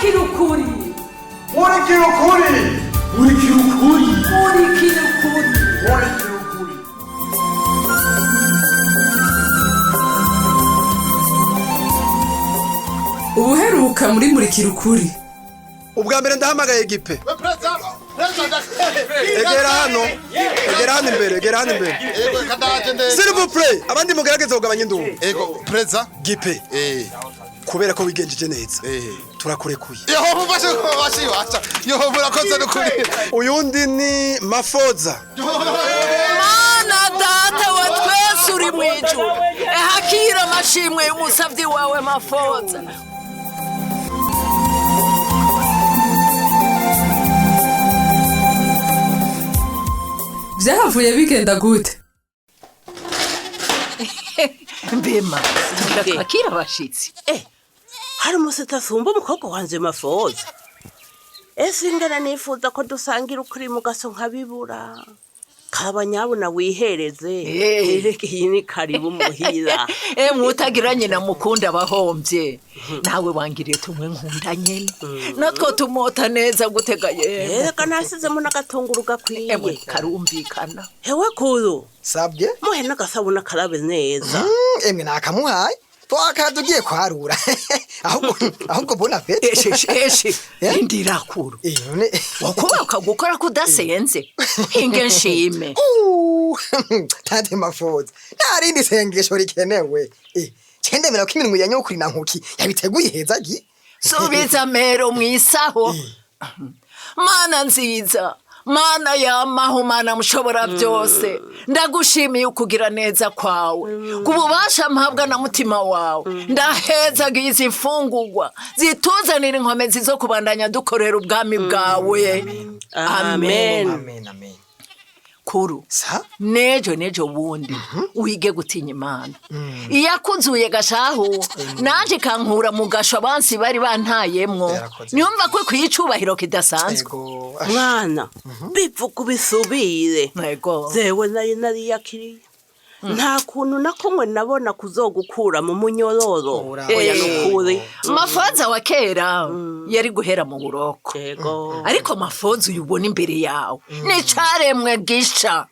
Murikira ukuri. Murikira ukuri. Murikira ukuri. Murikira ukuri. Murikira ukuri. Ubuheruka muri Murikira ukuri. Ubwa mbere ndahamagaye gipe. Egera hano, egera hano imbere, egera hano imbere. Ego kadaje ndende. S'il vous plaît, abandi mugerageze kugabanya induru. Ego preza. Gipe, kubera ko wigenjeje neza, turakurekuye. Yo mufashe ko bashi wacha. Yo murakoze nukuri. Uyundi ni Mafoza. Mana data wa twese uri mu ijuru, ehakira amashimwe y'umusavyi wawe Mafoza. Vyahavuye bigenda gute? Mbema tugira twakira abashitsi. Hari umusitsi asumba umukobwa wanje Mafoza. Ese ingana nifuza ko dusangira ukuri mu gaso nkabibura. Kaba nyabuna wihereze. Erega iyi ni karibu muhira. Emwe utagira nyina mukunda abahomvye, nawe wangiriye tumwe nkunda nyene, natwo tumota neza gutega yemwe. Erega nasizemo n'agatunguru gakwiye. Emwe karumvikana. Hewe kuru. Sabwe. Muhe n'agasabuni akarabe neza. Emwe nakamuhaye, twakaza ugiye kwarura. Ahubwo bona pete. Eshe eshe, indirakuru. None wakubaka gukora kudasenze, hinge nshime. Tante Mafoza, nta rindi sengesho rikenewe. Cendemera ko iminwe ya nyokuri na nkuki yabiteguye heza gi. Subiza mero mwisaho. Mana nziza, mana yamaho, mana mushobora byose, ndagushimiye ukugira neza kwawe, ku bubasha mpabwa na mutima wawe. Ndahezagiye izi mfungurwa zituzanira inkomezi zo kubandanya dukorera ubwami bwawe. Amen. Amen, amen. Kuru. Sa? Nejo nejo wundi wige gutinya Imana. Iyo akuzuye gashahu, nanje ikankura mu gasho abansi bari bantayemwo, Yarakoze. niyumva ko ikwiye icubahiro kidasanzwe. Ego. Mwana, bivuga ubisubire. Ego. Zewe nari nariyakiriye. Nta kuntu na kumwe nabona kuzogukura mu munyororo. Ura. Oya nukuri. Mafoza wa kera yari guhera mu buroko. Ego. Ariko Mafoza uyu ubona imbere yawe nicaremwe gisha.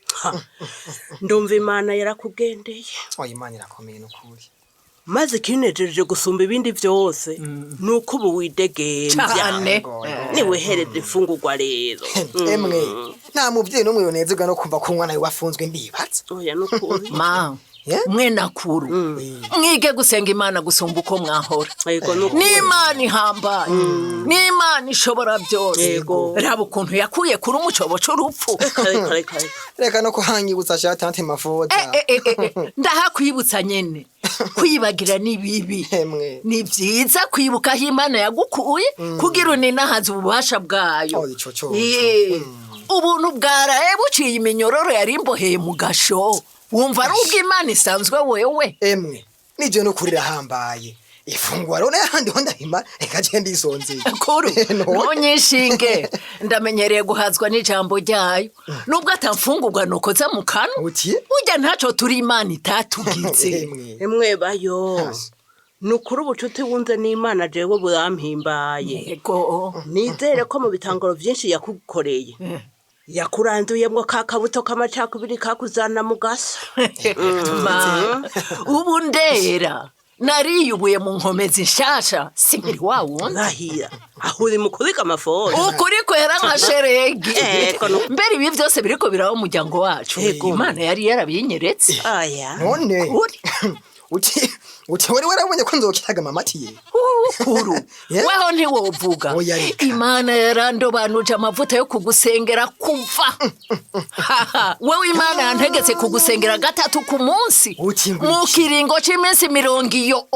Ndumva Imana yarakugendeye. Oya, Imana irakomeye nukuri. Maze ikinejeje gusumba ibindi vyose nuko ubu widegemvya. Cane. Niwihereze imfungurwa rero. Emwe, nta muvyeyi n'umwe yonezerwa no kumva ko umwana wiwe afunzwe, ndibatse. Oya nukuri. Ma, Yeah? mwe nakuru mwige gusenga Imana gusumba uko mwahora. Ego nukuri. N'Imana ihambaye, n'Imana ishobora byose. Yego. Raba ukuntu yakuye kuri umucobo c'urupfu. Kare kare kare. Reka no kuhanyibutsa sha tante Mafoza. Ndahakwibutsa nyene, kwibagira ni bibi. Emwe. Ni vyiza kwibuka aho Imana yagukuye kugira uninahaze ububasha bwayo. Oh, ico coco. Ubuntu bwaraye buciye iminyororo yari imboheye mu gasho, wumva ari ubw'Imana isanzwe wewe. Emwe, nije no kurira hambaye. Ifungwa rero n'ahandi ho ndahima, reka je ndisonzeye. Kuru, None. ntunyishinge, ndamenyereye guhazwa n'ijambo ryayo, nubwo atamfungurwa nukoza mu kanwa. Uti? Burya ntaco turi Imana itatugize. Emwe. Emwe bayo. Nukuri ubucuti wunze n'Imana jewe burampimbaye. Yego. Nizere ko mu bitangaro vyinshi yakukoreye, yakuranduyemwo ka kabuto k'amacakubiri kakuzana mu gasa. Ma, ubu ndera nariyubuye mu nkomezi nshasha, sinkiri wa wundi. Rahira aho uri mu kubika amafoza. Ukuri kwera nka sheregi. Ego, no. Mbere ibi byose biriko biraba umuryango wacu, Imana yari yarabinyeretse. Aya. None. Kuri. Uti wari warabonye ko nzokiraga mama tiye. Kuru, Yeah. weho ntiwovuga. Oya, reka. Imana yarandobanuje amavuta yo kugusengera kuva. Haha, wewe Imana yantegetse kugusengera gatatu ku munsi Uti ngo mu iki? kiringo c'iminsi 40 iyo.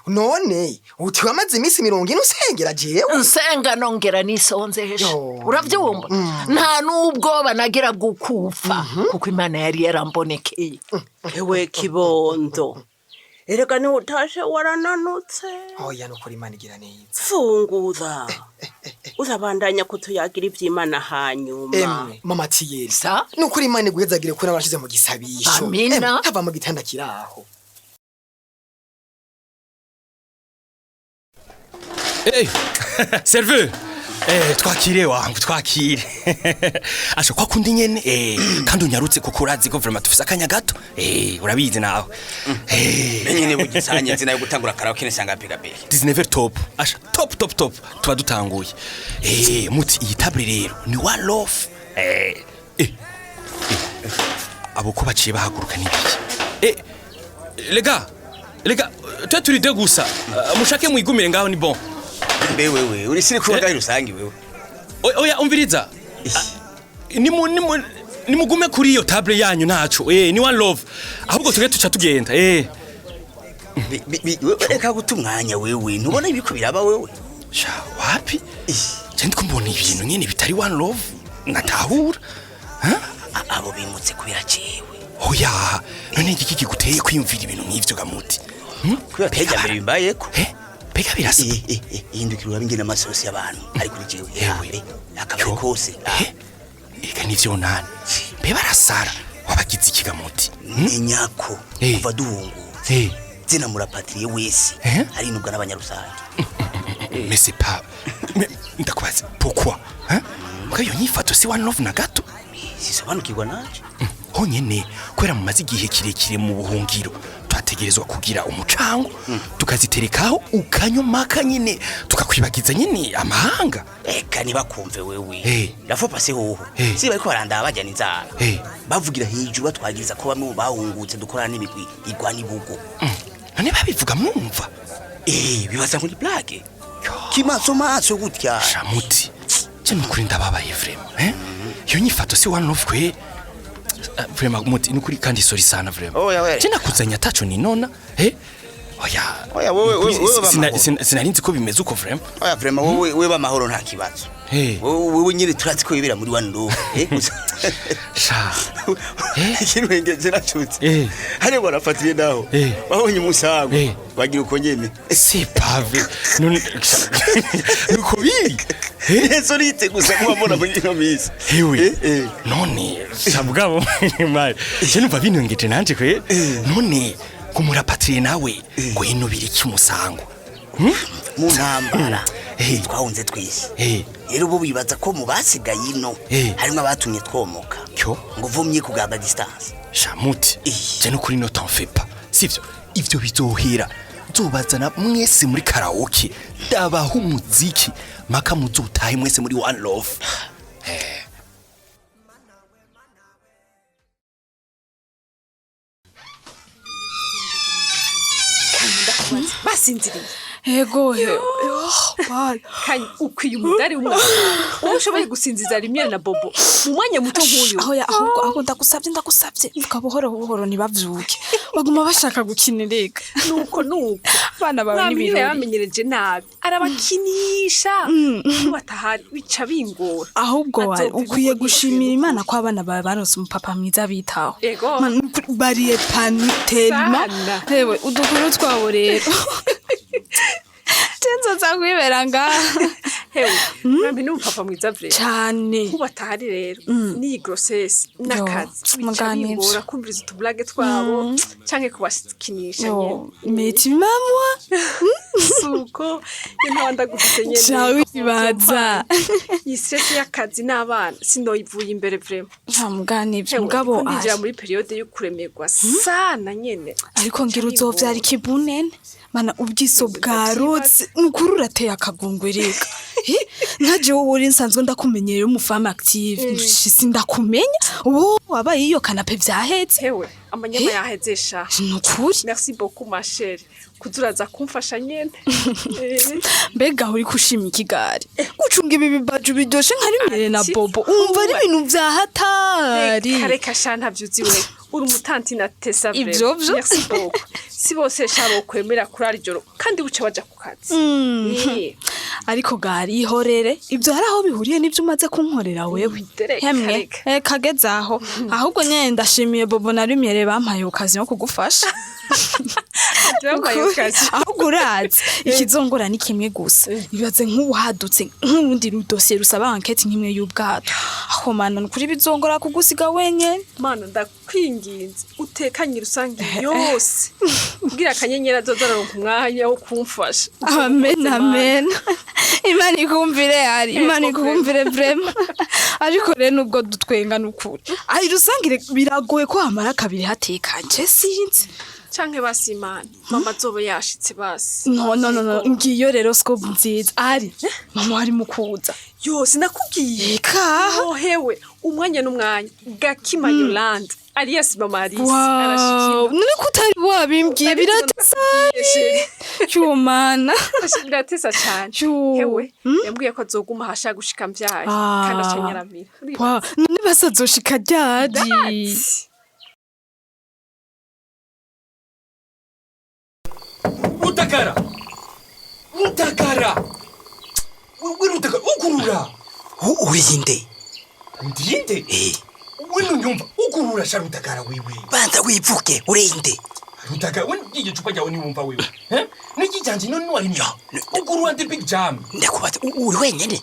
None uti wamaze iminsi 40 usengera jewe? Nsenga nongera nisonzesha. Yo. Uravyumva, nta n'ubwoba nagira bw'ukufa kuko Imana yari yarambonekeye. Ewe kibondo, erega niwe utashe warananutse. Oya nukuri Imana igira neza. Fungura, urabandanya kutuyagira ivy'Imana hanyuma. Emwe mama tiyeri. Sa? Nukuri Imana iguhezagire ko nabashize mu gisabisho. Amina. Emwe, hava mu gitanda kiraho. Eh, Serveur, twakire wangu, twakire. Asha kwa kundi nyene, kandi unyarutse kuko urazi ko vraiment tufise akanya gato. Urabizi nawe. Nyene bugisanye nzi nayo gutangura karaoke nisanga pega pega. 19 top. Asha top top top. Tuba dutanguye. Muti iyi table rero ni one love. Abo ko baciye bahaguruka nibiki? Les gars, les gars, twe turi deux gusa. Mushake mwigumire ngaho ni bon. Mbe wewe uri siri kuba ngaho rusangi wewe? Oya, umviriza. Nimu nimu nimugume kuri iyo table yanyu ntaco. Ni one love. Ahubwo tuge tuca tugenda. Reka guta umwanya wewe, ntubona ibiko biraba wewe? Sha wapi? Je ndiko mbona ibintu nyene bitari one love. Natahura. Abo bimutse kubera jewe. Oya, none igiki kiguteye kwiyumvira ibintu nk'ivyo gamuti? Kubera tejya mbere bimbayeko. Mbega birasa. Hindukira urabe ingene amaso yose y'abantu ari kuri jewe. Ewe. Akabari kose. Eka nivyo nani. Mbe barasara. Wabagize iki gamuti? Menya ko kuva duhungutse zina murapatrié wese arinubwa n'abanyarusange. Mais c'est pas. Mais ndakubaza pourquoi? Hein? Mbwa iyo nyifato si one love na gato. Sisobanukirwa nanje. Honyene kubera mumaze igihe kirekire mu buhungiro twategerezwa kugira umucango tukaziterekaho ukanywa nyine tukakwibagiza nyine amahanga. Eka ntibakumve wewe. Rafo pase hoho si bariko barandaba bajyana inzara, bavugira hejuru batwagiriza ko bamwe mu bahungutse dukorana n'imigwi igwana ibugo. None babivuga mwumva? Bibaza ngo ni blague kimaso maso gutya. Shamuti, je nukuri ndababaye vraiment, eh iyo nyifato si one love kwe. Vraiment muti, nukuri kandi sorry sana vraiment. Oya, oya. Je nakuzanya ataco ninona, oya. Oya, wewe Nukuri wewe wewe bamahoro. Sinari nzi ko bimeze uko vraiment. Oya, vraiment wewe wewe bamahoro, nta kibazo. Wewe wewe nyine turazi ko wibera muri one love, gusa Sha. Ikintu engeze nacutse hariya barafatiriye naho babonye umusago bagira uko nyene. C'est pas vrai. None nuko biri. Yesu urite gusa kuba mbona muri ino minsi. Hewe. None sabugabo mari. Je numva binongeje nanje kwe. None kumurapatrié nawe ngo inubira iki umusango? Mu ntambara twahunze twese, rero bo bibaza ko mu basigaye ino harimo abatumye twomoka. Cyo ngo vumye kugaba distance. Shamuti. Je no kuri no t'en fais pas. Sivyo? Ivyo bizohera. Nzobazana mwese muri karaoke. Ndabaha umuziki. Maka muzotahe mwese muri one love. Basinziriye? Ego he. Kanya ukwiye umudari w'umwana wowe ushoboye gusinziza rimwe na Bobo mu mwanya muto nk'uyu. Aho ya, ahubwo ndagusabye, ndagusabye, vuga buhoro buhoro ntibavyuke, baguma bashaka gukina erega. Nuko nuko. Abana bawe Mwami n'ibirori. yabamenyereje nabi, arabakinisha, iyo batahari bica bingora. Ahubwo wari Azopfa ukwiye ibigori. Gushimira Imana ko abana bawe baronse umupapa mwiza bitaho. Ego. Man, bariye paniterima. Sana. Hewe, udukuru twabo rero nzoza kwibera ngaha. Hewe, mwami ni umupapa mwiza vraiment. Cane. Kuba atahari rero n'iyi grossesse n'akazi bica mugabo bingora kumviriza utublage twabo canke kubakinisha. Yo, nyene. Mais tu m'as moi. Suko iyo ntaba ndagufise nyene. Ca wibaza. Iyi stress y'akazi n'abana sinoyivuye imbere vraiment. Nta muganivyo Hewe, mugabo ndiko ndinjira ari. muri période yo kuremerwa sana nyene. Ariko ngira uzovyara ikibunene mana, ubwiso bwarotse nukuri, urateye akagongwe reka. Nka jewe uri nsanzwe ndakumenyereye umufemme active, sindakumenya ubu wabaye iyo canapé vyahetse. Hewe, amanyama yaheze sha. Nukuri. Merci beaucoup ma chérie, kuzuraza kumfasha nyene. Mbega uri kushima ikigari gucunga ibi bibaju biryoshe nka rimere na Ati, Bobo, umva ari ibintu vya hatari. Reka reka sha, ntavyo uzi we, uri umutantine atesa vraiment. Ivyo vyo. Merci beaucoup. Si bose sha bokwemera kurara ijoro kandi buca baja ku kazi. Ariko gari ihorere, ibyo hari aho bihuriye n'ibyo umaze kunkorera wewe. Reka, Hemwe reka. kageze aho, ahubwo nyene ndashimiye Bobo na Rimere bampaye okazi yo kugufasha. Bampaye Ukuri. okazi. Ahubwo urazi ikizongora ni kimwe gusa, ibaze nk'ubu hadutse nk'urundi rudosiye rusaba enquête nk'imwe y'ubwato, aho mana nukuri bizongora kugusiga wenyene. Mana, ndakwinginze utekanye rusange yose kugira akanyenyeri azoza araronka umwanya wo kumfasha. Amen, amen. Imana ikumvire ari, Imana ikumvire vraiment. Ariko rero nubwo dutwenga nukuri, ayi rusangire biragoye ko hamara kabiri hatekanye, sinzi. Canke basi Imana mama azoba yashitse basi. No, no, no, no, ngiyo rero scope nziza ari mama ari mukuza. Yo, sinakubwiye. Eka. Hewe, umwanya n'umwanya Gakima Yolande alias mama Alice arashikira. Wow, none ko utari wabimbwiye? Biratesa cyumana. Biratesa cyane. Hewe, yambwiye ko azoguma ahashaka gushika mvyaye kandi acanyaramira. Wow, none basazoshika ryari? Rutakara, Rutakara, wewe Rutakara, ukurura. Urinde? Ndinde? We nunyumva, ukurura sha Rutakara wewe. Banza wivuge, urinde? Rutakara, we n'iryo cupa ryawe niwumva wewe. Eh? N'iki ryanje none warimya? Ukurura ndi big jam. Ndakubaza, uri wenyene?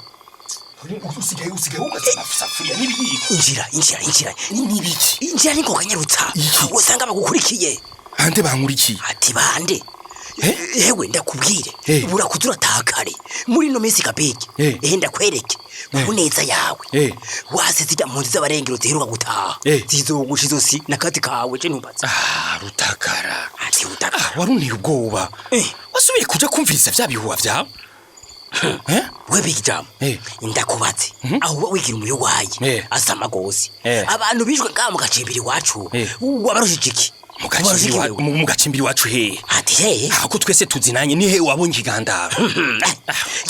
Usigaye ugasafuriya n'ibiyiko. Injira, injira, injira. N'ibiki? Injira ningoga, nyarutsa. Usanga bagukurikiye. Ande bankurikiye? Ati bande? Hewe, ndakubwire, burakuza urataha kare muri ino minsi kabiki. Ehe, ndakwereke ku neza yawe. Wase zijya mu nzu z'abarengero ziheruka gutaha, zizogusha izosi n'akati kawe je ntumbaza. Ah, Rutakara. Ati Rutakara. Warunteye ubwoba. Wasubiye kuja kumviriza vya bihuha vyawe? We Big Jam, ndakubaze, aho uba wigira umuyowaye asama gose, abantu bishwe ngaha mu gacimbiri iwacu wabarushije iki? Mu gacimbiri iwacu hehe? Ati hehe? Ako twese tuzinanye, ni hehe wabonye ikigandaro?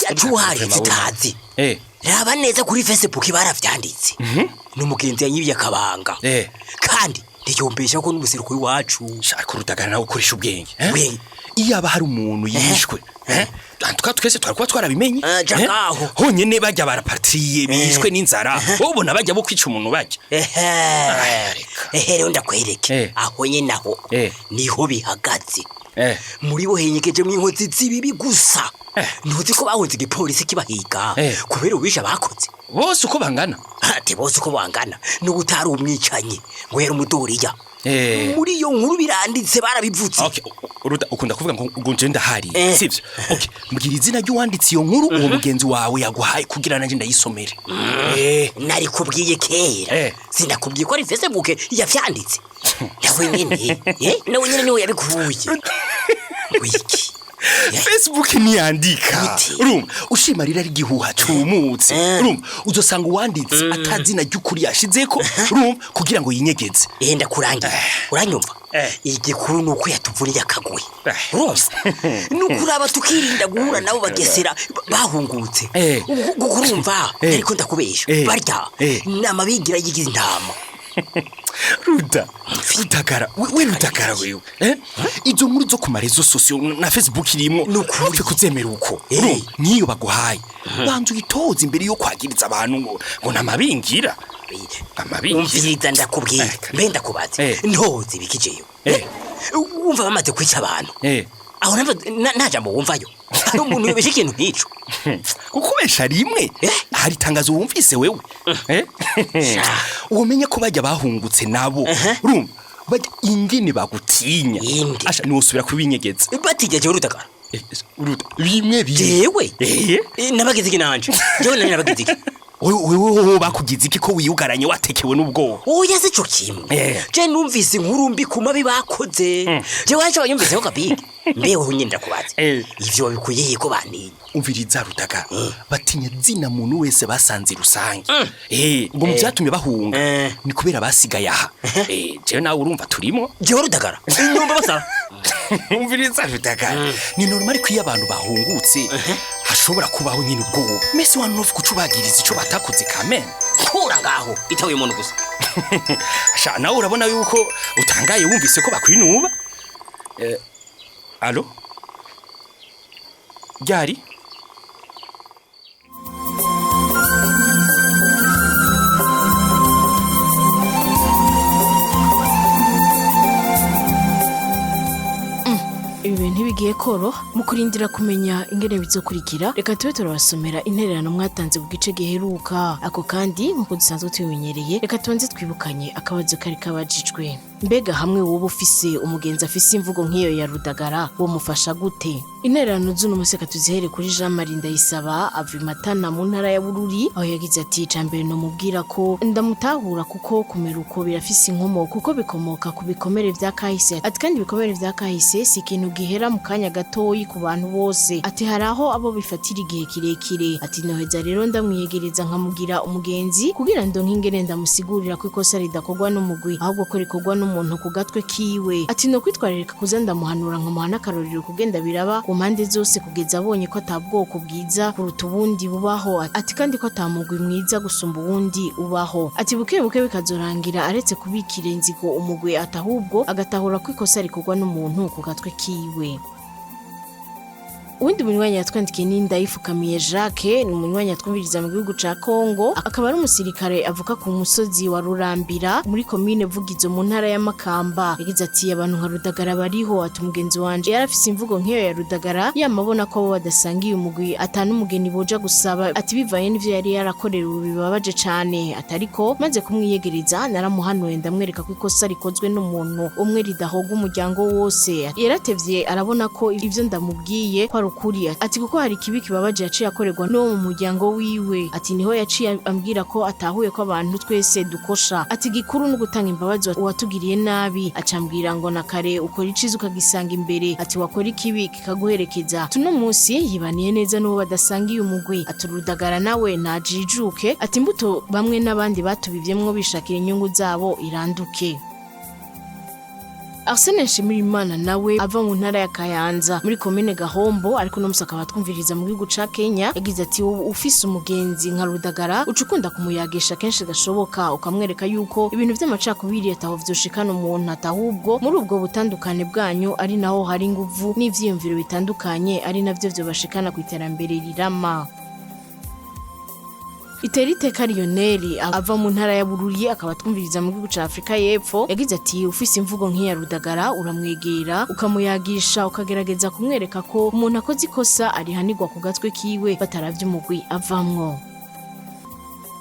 Yacuhari zitazi. Raba neza kuri Facebook baravyanditse. N'umugenzi yanyibiye akabanga. Kandi ndiyumvisha ko n'umuseruko w'iwacu. Shaka Rutakara, nawe ukoresha ubwenge. Iyo aba hari umuntu yishwe, antuka twese twari kuba twarabimenye. Ngaho. Honyene bajya barapatriye bishwe n'inzara, wowe ubona bajya bo kwica umuntu bajya? Ehe, rero ndakwereke aho nyene, aho niho bihagaze. Muri bo henyegejemwo inkozi z'ibibi gusa. Ntuzi ko bahunze igipolisi kibahiga kubera ububisha bakoze? Bose uko bangana? Ati bose uko bangana, n'ubutari umwicanyi ngo yari umudoriya. Muri iyo nkuru biranditse, barabivutse. Okay, Ruta, ukunda kuvuga ngo nje ndahari, sivyo? Okay, mbwira izina ry'uwanditse iyo nkuru, uwo mugenzi wawe yaguhaye, kugira nanje ndayisomere. Narikubwiye kera, sinakubwiye ko ari Facebook yavyanditse? Nawe nyene, nawe nyene niwe yabikuye. Wiki. Facebook ntiyandika. Urumva ushima rero ari igihuha cumutse. Urumva uzosanga uwanditse atazina ry'ukuri yashizeko, urumva, kugira ngo yinyegeze. Eh, ndakurangira, uranyumva? Igikuru ni uko yatuvuniye akagoye, urumva? Ni ukuraba tukirinda guhura nabo bagesera bahungutse, kuko urumva ariko ndakubesha, barya ni amabigira yigize intama. Ruda, Rutakara, we Rutakara wewe. Izo nkuru zo ku marezo sosiyo na Facebook irimwo, ntupfe kuzemera uko. Urumva niyo baguhaye, banza uyitoze imbere yo kwagiriza abantu ngo namabingira. Amabingira. Umviriza ndakubwira, mbe ndakubaze, ntozi bikijeyo wumva bamaze kwica abantu aho nta jambo wumvayo? Hari umuntu yobesha ikintu nk'ico? Kukubesha rimwe, hari itangazo wumvise wewe? Umenye ko bajya bahungutse nabo, urumva bajya ingene bagutinya. Asha niwosubira kubinyegeza. Batigeje Rutakara. Uruta bimwe bimwe. Jewe nabagize iki nanje? Jewe nari nabagize iki? Wewe wewe bakugize iki ko wiyugaranye watekewe n'ubwoba? Oya, si co kimwe. Je numvise inkuru mbi ku mabi bakoze. Je waje wanyumviseho kabigi? Mbeho nyine ndakubaza, ivyo wabikuye he ko bantinya? Umviriza Rutaka, batinya zina muntu wese basanze rusange. Ngo mu byatumye bahunga ni kubera basigaye aha. Jewe nawe urumva turimo. Jewe Rutagara inyumba basara. Umviriza Rutaka, ni normal ko iyo abantu bahungutse hashobora kubaho nyine ubwoba. Mese wa nofu kucubagiriza ico batakoze kamene. Kura ngaho itawe umuntu gusa. Sha nawe urabona yuko utangaye wumvise ko bakwinuba. Allo? Ryari? Ibi bintu ntibigiye koroha. Mu kurindira kumenya ingene bizokurikira, reka tube turabasomera intererano mwatanze ku gice giheruka. Ako kandi nk'uko dusanzwe tubimenyereye, reka tubanze twibukanye akabazo kari kabajijwe. Mbega hamwe woba ufise umugenzi afise imvugo nk'iyo ya Rudagara, womufasha gute? Intererano z'uno munsi reka tuzihere kuri Jean Marie Ndayisaba ava i Matana mu ntara ya Bururi, aho yagize ati: "Icambere nomubwira ko ndamutahura, kuko kumera uko birafise inkomoko, kuko bikomoka ku bikomere vya kahise." Ati kandi ibikomere vya kahise si ikintu gihera mu kanya gatoyi ku bantu bose. Ati hari aho abo bifatira igihe kirekire. Ati noheza rero ndamwiyegereza nkamugira umugenzi, kugira ndonke ingene ndamusigurira ko ikosa ridakorwa n'umugwi, ahubwo ko rikorwa n'umuntu ku gatwe kiwe. Ati no kwitwararika kuza ndamuhanura, nkamuha n'akarorero kugenda biraba ku mpande zose, kugeza abonye ko ata bwoko bwiza kuruta ubundi bubaho. Ati kandi ko ata mugwi mwiza gusumba uwundi ubaho. Ati buke buke bikazorangira aretse kubikira inzigo umugwi, ati ahubwo agatahura ko ikosa rikorwa n'umuntu ku gatwe kiwe. Uwundi munywanyi yatwandikiye ni Ndayifukamiye Jacques, ni umunywanyi yatwumviriza mu gihugu ca Congo, akaba ari umusirikare avuka ku musozi wa Rurambira muri komine Vugizo mu ntara ya Makamba. Yagize ati: "Abantu nka Rudagara bariho." Ati umugenzi wanje yarafise imvugo nk'iyo ya Rudagara, yamabona ko abo badasangiye umugwi atanu umugeni boja gusaba. Ati bivanye n'ivyo yari yarakorewe bibabaje cane. Ati ariko maze kumwiyegereza naramuhanuye, ndamwereka ko ikosa rikozwe n'umuntu umwe ridahoga umuryango wose. Yaratevye arabona ko ivyo ndamubwiye ko ari ukuri. Ati kuko hari ikibi kibabaje yaciye akorerwa n'uwo mu muryango wiwe. Ati niho yaciye ambwira ko atahuye ko abantu twese dukosha. Ati gikuru no gutanga imbabazi uwatugiriye nabi. Acambwira ngo na kare ukora iciza ukagisanga imbere, ati wakora ikibi kikaguherekeza. Tuno munsi yibaniye neza n'uwo badasangiye umugwi. Ati Rudagara nawe najijuke. Ati imbuto bamwe n'abandi batubivyemwo bishakira inyungu zabo iranduke. Arsene Nshimirimana nawe ava mu ntara ya Kayanza muri komine Gahombo, ariko no musaka batwumviriza mu gihugu ca Kenya. Yagize ati: "Wowe ufise umugenzi nka Rudagara, uca ukunda kumuyagisha kenshi gashoboka, ukamwereka yuko ibintu vy'amacakubiri ataho vyoshikana umuntu, atahubwo muri ubwo butandukane bwanyu ari naho hari inguvu n'ivyiyumviro bitandukanye, ari navyo vyobashikana ku iterambere rirama." Itera iteka Lionel ava mu ntara ya Bururi, akaba twumviriza mu gihugu ca Afrika y'Epfo. Yagize ati: "Ufise imvugo nk'iya Rudagara, uramwegera ukamuyagisha, ukagerageza kumwereka ko umuntu akoze ikosa arihanirwa ku gatwe kiwe, bataravye umugwi avamwo."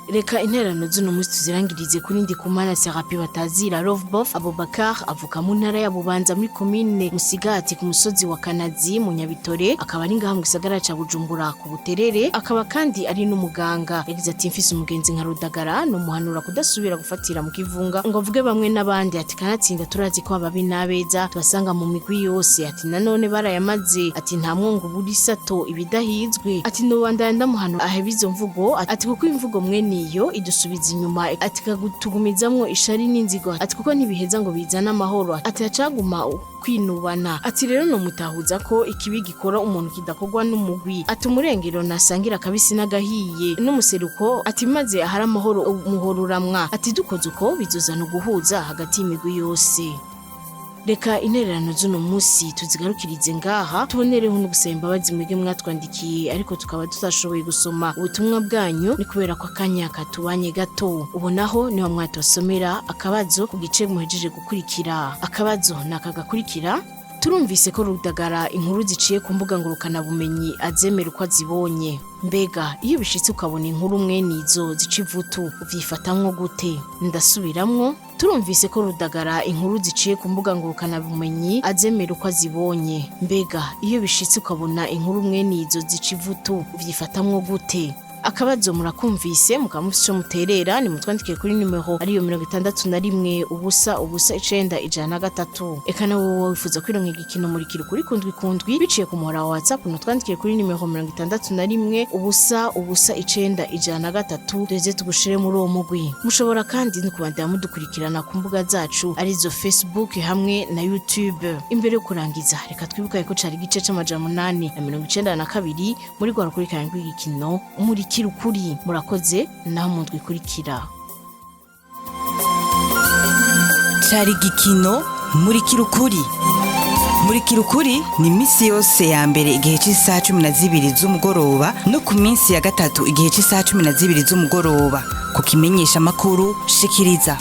Reka intererano z'uno munsi tuzirangirize kuri Ndikumana Serapi batazira Lovebof Abubakar, avuka mu ntara ya Bubanza muri komine Musigati ku musozi wa Kanazi mu Nyabitore, akaba ari ngaha mu gisagara ca Bujumbura ku Buterere, akaba kandi ari n'umuganga. Yagize ati: "Mfise umugenzi nka Rudagara, nomuhanura kudasubira gufatira mu kivunga ngo avuge bamwe n'abandi." Ati kanatsinda turazi ko ababi n'abeza tubasanga mu migwi yose. Ati nanone barayamaze, ati nta mwongo buri sato ibidahizwe. Ati nobandanya ndamuhanura ahebe izo mvugo. Ati kuko imvugo mwene iyo idusubiza inyuma, ati kagutugumizamwo ishari n'inzigo, ati kuko ntibiheza ngo bizane amahoro, ati acaguma kwinubana. Ati rero nomutahuza ko ikibi gikora umuntu kidakorwa n'umugwi, ati umurengero nasangira akabisi n'agahiye n'umuseruko, ati maze ahari amahoro umuhoro uramwa, ati dukoze uko bizozana uguhuza hagati y'imigwi yose. Reka intererano z'uno munsi tuzigarukirize ngaha, tubonereho no gusaba imbabazi mwebwe mwatwandikiye ariko tukaba tutashoboye gusoma ubutumwa bwanyu, ni kubera ko akanya katubanye gato. Ubonaho niho mwatosomera akabazo ku gice muhejeje gukurikira. Akabazo ni aka gakurikira: turumvise ko Rudagara inkuru ziciye ku mbuga ngurukanabumenyi azemera uko azibonye. Mbega iyo bishitse ukabona inkuru mwene izo zica ivutu, uvyifatamwo gute? Ndasubiramwo: turumvise ko Rudagara inkuru ziciye ku mbuga ngurukanabumenyi azemera uko azibonye. Mbega iyo bishitse ukabona inkuru mwene izo zica ivutu, uvyifatamwo gute? Akabazo murakumvise, mukaba mufise ico muterera, nimutwandikire kuri nimero ariyo 61 0 0 9 103. Eka nawe wowe wifuza kwironka igikino Murikira Ukuri kundwi kundwi biciye ku muhora wa WhatsApp, nutwandikire kuri nimero 61 0 0 9 103, duheze tugushire muri uwo mugwi. Mushobora kandi no kubandanya mudukurikirana ku mbuga zacu arizo Facebook hamwe na YouTube. Imbere yo kurangiza, reka twibuke ko cari igice c'892 muri rwa rukurikirane rw'igikino Murikira Ukuri. Murakoze, naho mu ndwi ikurikira. Cari igikino Murikira Ukuri. Murikira Ukuri ni iminsi yose ya mbere igihe cy'isaha 12 z'umugoroba, no ku minsi ya gatatu igihe cy'isaha 12 z'umugoroba, ku kimenyesha amakuru Shikiriza.